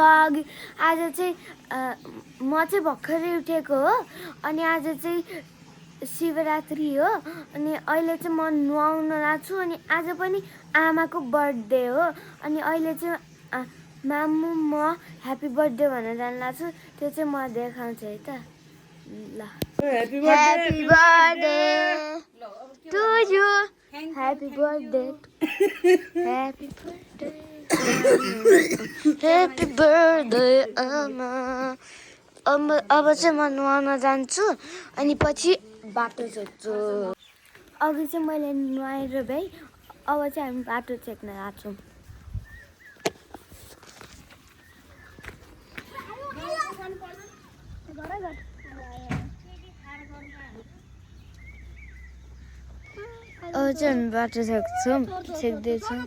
Vlog. आज चाहिँ म चाहिँ भर्खरै उठेको हो अनि आज चाहिँ शिवरात्रि हो अनि अहिले चाहिँ म नुहाउन लाग्छु अनि आज पनि आमाको बर्थडे हो अनि अहिले चाहिँ मामु म ह्याप्पी बर्थडे भनेर जान लाग्छु त्यो चाहिँ म देखाउँछु है त ल happy birthday to you happy birthday happy birthday happy birthday आमा अब चाहिँ म नुहाउन जान्छु अनि पछि बाटो छेक्छु अघि चाहिँ मैले नुहाएर भाइ अब चाहिँ हामी बाटो छेक्न लाग्छौँ अब चाहिँ हामी बाटो छेक्दैछौँ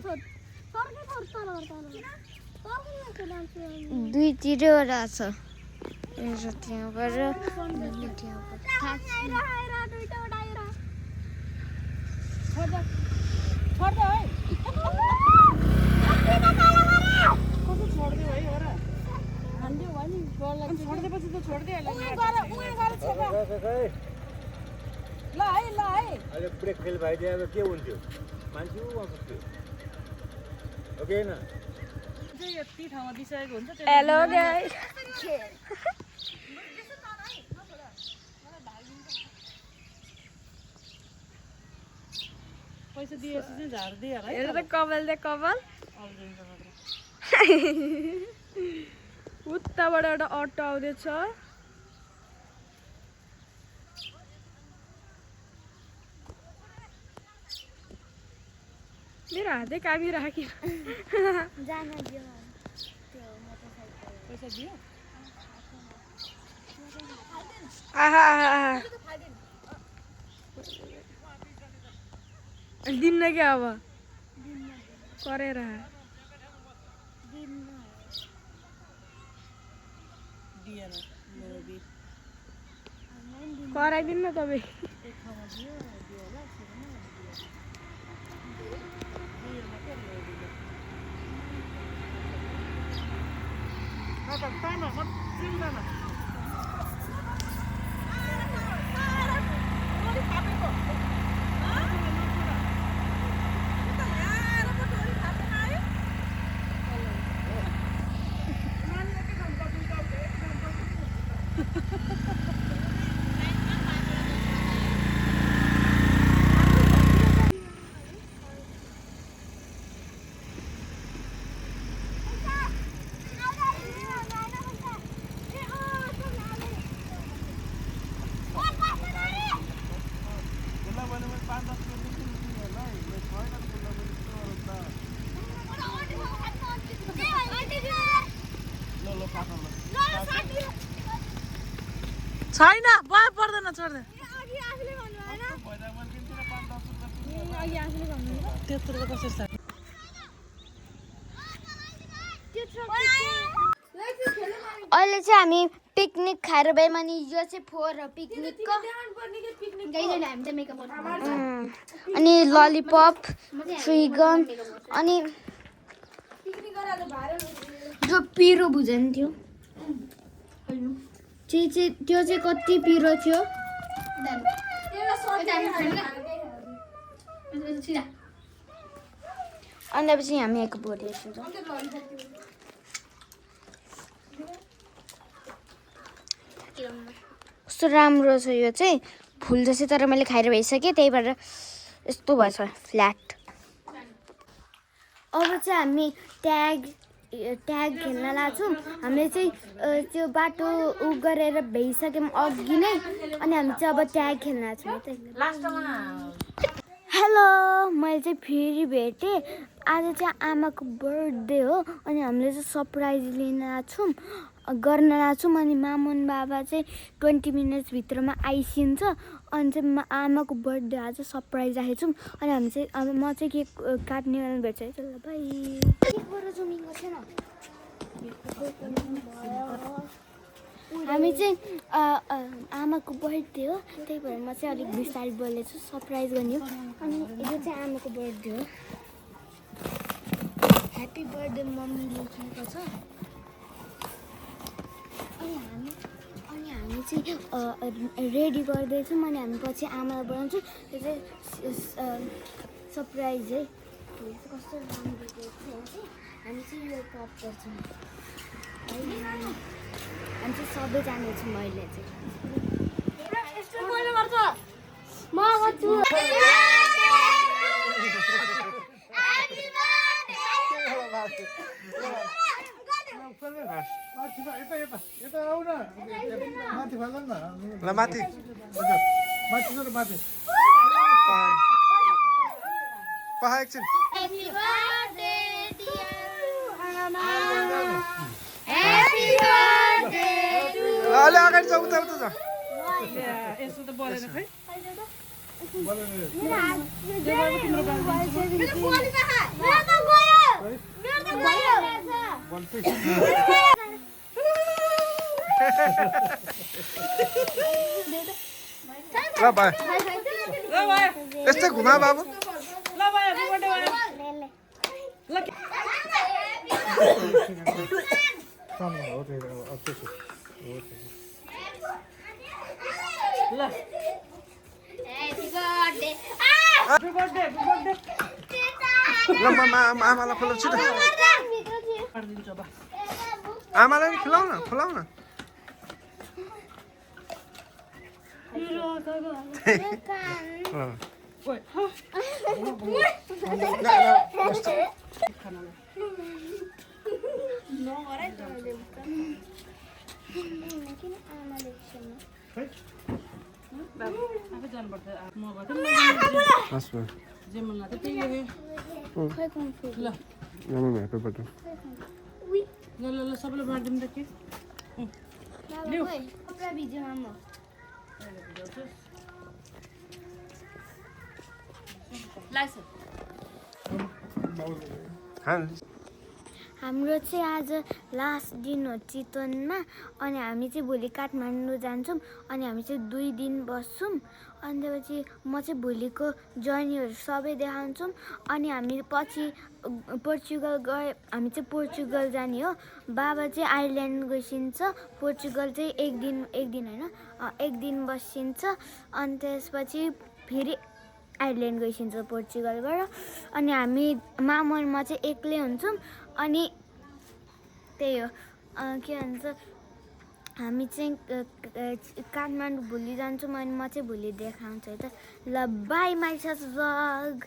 दुईतिरवटा छ एउटा त्यहाँबाट अहिले ब्रेक फेल भइदियो अब के हुन्थ्यो मान्छे ओके न यति ठाउँमा दिइसकेको हुन्छ हेलो गाइस पैसा दिएपछि चाहिँ झार्दियो होला हेर त कपाल दे कपाल उताबाट एउटा अटो आउँदैछ मेरो हातै कामी राख्यो जान दियो त्यो मोटरसाइकल पैसा दियो आहा दिन्न क्या अब गरेर कराइदिनु न तपाईँ छैन भयो पर्दैन छोड्दै त्यत्रो कसरी छ अहिले चाहिँ हामी पिकनिक खाएर गयौँ अनि यो चाहिँ फोहोर हो पिकनिकको अनि ललिपप स्विगन अनि जो पिरो बुझन्थ्यो त्यो चाहिँ कति पिरो थियो अन्त पछि हामी एक बोट हेर्छौँ कस्तो राम्रो छ यो चाहिँ फुल जस्तै तर मैले खाएर भइसकेँ त्यही भएर यस्तो भएछ फ्ल्याट अब चाहिँ हामी ट्याग खेल्न लाग्छौँ हामीले चाहिँ त्यो बाटो उ गरेर भइसक्यौँ अघि नै अनि हामी चाहिँ अब ट्याग खेल्न लाग्छौँ हेलो मैले चाहिँ फेरि भेटेँ आज चाहिँ आमाको बर्थडे हो अनि हामीले चाहिँ सरप्राइज लिन लाग्छौँ गर्न लाग्छौँ अनि मामुन बाबा चाहिँ 20 मिनट्सभित्रमा आइसिन्छ अनि चाहिँ आमाको बर्थडे आज सरप्राइज राखेको छौँ अनि हामी चाहिँ अब म चाहिँ केक काट्ने बेला भेट्छ है ल बाई हामी चाहिँ आमाको बर्थडे हो त्यही भएर म चाहिँ अलिक बिस्तारै बोलेछु सरप्राइज गर्ने हो अनि यो चाहिँ आमाको बर्थडे हो ह्याप्पी बर्थडे मम्मी लेखेको छ अनि हामी चाहिँ रेडी गर्दैछौँ अनि हामी पछि आमालाई बनाउँछौँ त्यो चाहिँ सरप्राइज है कस्तो राम्रो देख्छ चाहिँ हामी चाहिँ यो कप गर्छौँ हामी चाहिँ सबै जानेछौँ अहिले चाहिँ म गर्छु यता आऊ न माथि फाल न ल माथि माथि सर माथि पहा एकछिन Happy birthday dear Amma Happy birthday to ल अलि अगाडि जाऊ उता उता जा यसो त बोलेन खै ल भाइ ल भयो यस्तै घुमा बाबु ल भयो ह्याप्पी बर्थडे भयो ल हो त्यो अब त्यसो हो ल Happy birthday ह्याप्पी बर्थडे ल आमालाई खुलाउ छिटो गरिदिन्छु अब आमालाई नि खुलाउ न खुलाउ न ओइ आफै जानुपर्छ म गएको जे मन लाग्यो त्यही गएँ ल ह्याप्पी बर्थडे ल ल ल सबैलाई बाँडिदिउँ त के कपडा भिज्यो आमा हाम्रो चाहिँ आज लास्ट दिन हो चितवनमा अनि हामी चाहिँ भोलि काठमाडौँ जान्छौँ अनि हामी चाहिँ 2 दिन बस्छौँ अनि त्यसपछि म चाहिँ भोलिको जर्नीहरू सबै देखाउँछौँ अनि हामी पछि पोर्चुगल गए हामी चाहिँ पोर्चुगल जाने हो बाबा चाहिँ आयरल्यान्ड गइसिन्छ पोर्चुगल चाहिँ एक दिन होइन एक दिन बसिन्छ अनि त्यसपछि फेरि आयरल्यान्ड गइसिन्छ पोर्चुगलबाट अनि हामी मामा चाहिँ एक्लै हुन्छौँ अनि त्यही हो के भन्छ हामी चाहिँ काठमाडौँ भोलि जान्छौँ अनि म चाहिँ भोलि देखाउँछु है त ल बाई माई सब्सक्राइब